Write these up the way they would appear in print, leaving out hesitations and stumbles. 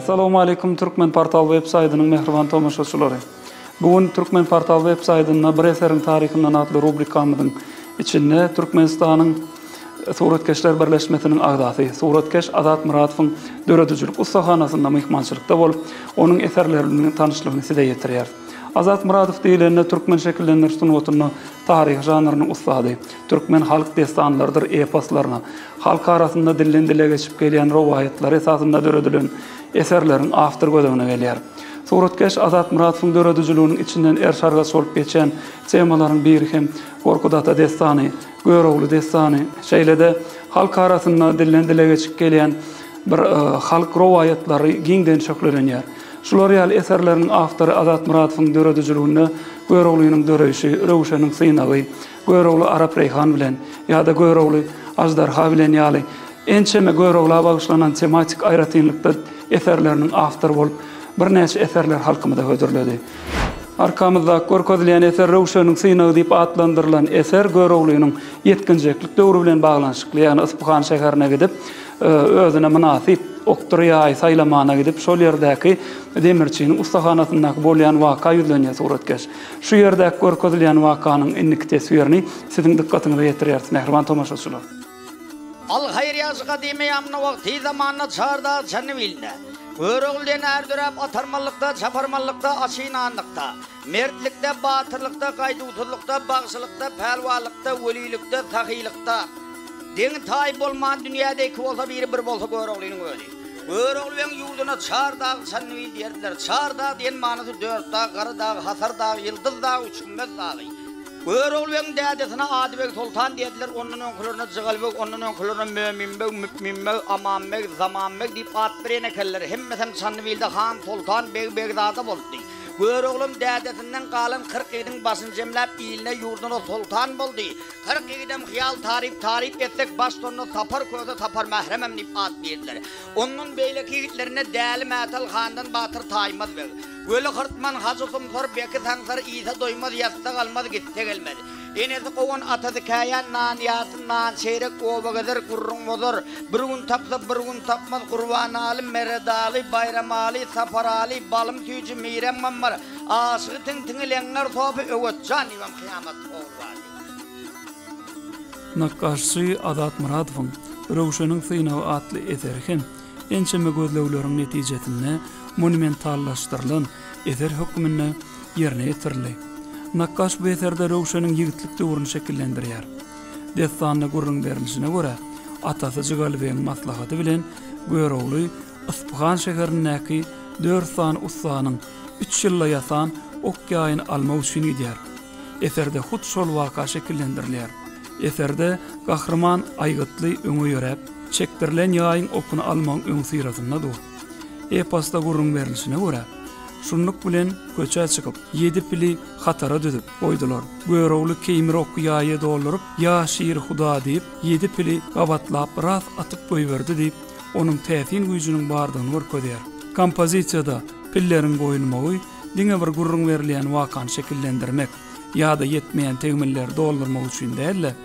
Essalawmaleýkum Türkmen portal web saýdynyň mähriban tomaşaçylary. Bu gün Türkmen portal web saýdynda bir eseriň taryhyndan atly rubrikamyzyň içinde Türkmenistanyň Suratkeşler birleşmesiniň agzasy, suratkeş Azat Myradowyň döredijilik ussahanasynda myhmançylykda bolup, onuň eserleri bilen tanyşlygyny size ýetirýäris. Azat Myradow diýlende türkmen şekillendiriş sungatynda taryhy žanrynyň ussady, türkmen halk dessanlarydyr eposlaryna, halk arasynda dilden-dile geçip gelýän rowaýatlar esasynda döredilen eserleriň awtory göz öňüne gelýär. Suratkeş Azat Myradowyň döredijiliginiň içinden eriş-argaç bolup geçýän temalaryň biri hem Gorkut ata dessany, Görogly dessany, şeýle-de halk arasynda dilden-dile geçip gelýän bir halk rowaýatlary giňden şöhlelenýär. Şular ýaly eserleriniň awtory Azat Myradowyň döredijiliginde Göroglynyň döreýşi, Röwşeniň synagy, Görogly Arap Reýhan bilen ýa-da Görogly Aždarha bilen ýaly ençeme Görogla bagyşlanan tematik aýratynlykda eserleriniň awtory bolup, birnäçe eserleri halkymyza hödürledi. Arkamyzdaky görkezilýän eser Röwşeniň synagy diýip atlandyrylan eser Göroglynyň ýetginjeklik döwri bilen baglanyşykly, ýagny Yspyhan şäherine gidip, özüne mynasyp okdur ýaý saýlamana gidip, şol ýerdäki demirçiniň ussahanasyndaky bolýan waka ýüzlenýär suratkeş. Şu ýerdäki görkezilýän wakanyň indiki teswirini siziň dykgatyňyza ýetirýäris, mähriban tomaşaçylar. Al haýyr ýagşy gadym eýýamda wagty zamanda çar dag Çandybilde Görogly diýen är döräp atarmanlykda, çaparmanlykda, aşynanlykda, mertlikde, batyrlykda, gaýduwsyzlykda, bagşylykda, pälwanlykda, welilikde, sahylykda deňi-taýy bolman dünýäde iki bolsa biri, bir bolsa Göroglynyň özi. Görogly begiň ýurduna Çar dag Çandybil diýerdiler. Çar dag diýen manysy dört dag, Gara dag, Hasar dag, Ýyldyz dag, Üçgümmez dagy. Görogly begiň dädesine Adybeg soltan diýerdiler, ondan öňkülerine Jygalybeg, ondan öňkülerine Möminbeg, Müpminbeg, Amanbeg, Zamanbeg diýip at beren ekenler. Hemmesem Çandybilde han, soltan, beg, begzada boldy. Göroglam dädesinden galan 40 ýigidiň başyny jemläp, iline, ýurduna soltan boldy. 40 ýigidem hyýal taryp, taryp etsek, baş tonda Sapar Köse, Sapar Mähremem diýip at berdiler. Ondan beýleki ýigitlerine Däli Mätel handan batyr Taýmaz beg, Weli Hyrtman, Hajy Sumsar, Beki Saňsar, Isa doýmaz, ýatsa galmaz, gitse gelmez. Enesi kowan, atasy käýän, nan ýarty, nan çeýrek, oba gezer, gürrüň bozar. Bir gün tapsa, bir gün tapmaz, Gurbanaly, Meredaly, Baýramaly, Saparaly, Balym süýji, Mirem Gammar, Aşygy Tiňtiňi, Leňňer sopy, Öwezjan diýibem kyýamat ogly bardy. Nakgaşçy Azat Myradowyň Röwşeniň synagy atly eseri hem ençeme gözlegleriň netijesinde monumentallaşdyrylan eser hökmünde ýerine ýetirildi. Nakgaş bu eserde Röwşeniň ýigitlik döwrüni şekillendirýär. Dessanda gürrüň berlişine görä, atasy Jygalybegiň maslahaty bilen Görogly Yspyhan şäherindäki dört sany ussanyň üç ýylda ýasan ok-ýaýyny almak üçin gidýär. Eserde hut şol waka şekillendirilýär. Eserde gahryman aýgytly öňe ýöräp, çekdirilen ýaýyň okuny almagyň öňüsyrasynda dur. Eposda gürrüň berlişine görä, şunluk bilen köçä çykyp, ýedi pili hatara düzüp goýdular. Görogly keýmir oky ýaýa dolduryp, Ýa şiri huda diýip, ýedi pili gabatlap ras atyp goýberdi diýip, onuň täsin güýjüniň bardygyny görkezýär. Kompozisiýada pilleriň goýulmagy diňe bir gürrüň berilýän wakany şekillendirmek ýa-da ýetmeýän tegmilleri doldurmak üçin däl-de,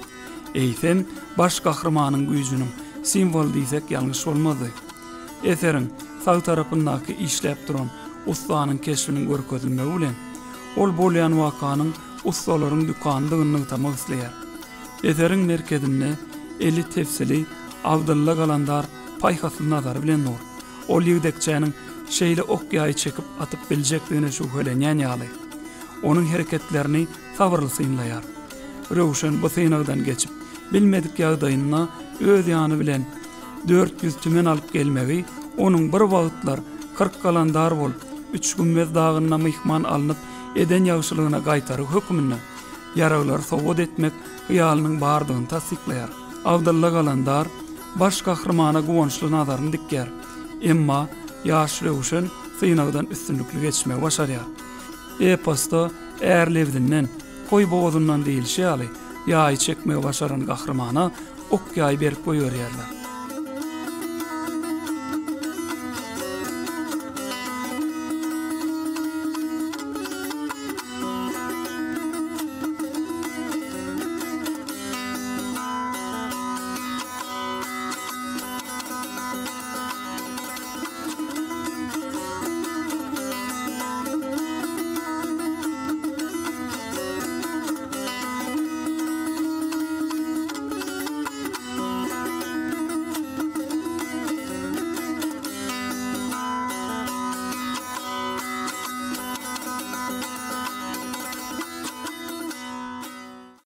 eýsem, baş gahrymanyň güýjüniň simwoly diýsek ýalňyş bolmazdy. Eseriň sag tarapyndaky işläp duran ussanyň keşbiniň görkezilmegi bilen, ol bolýan wakanyň ussalaryň dükanydygyny nygtamak isleýär. Eseriň merkezinde eli tebsili Abdylla galandar paýhasly nazary bilen dur. Ol ýigdekçäniň şeýle ok-ýaýy çekip atyp biljekdigine şübhelenýän ýaly, onuň hereketlerini sabyrly synlaýar. Röwşen bu synagdan geçip bilmedik ýagdaýynda öz ýany bilen 400 tümen alyp gelmegi onuň bir wagtlar 40 galandar bolup, Üçgümmez dagynda myhman alnyp eden ýagşylygyna gaýtargy hökmünde ýaraglary sowgat etmek hyýalynyň bardygyny tassyklaýar. Abdylla galandar baş gahrymana guwançly nazaryny dikýär. Emma ýaş Röwşen synagdan üstünlikli geçmegi başarýar. Eposda Är lebzinden, koý bogazyndan diýlişi ýaly, ýaýy çekmegi başaran gahrymana ok-ýaý berip goýberýärler.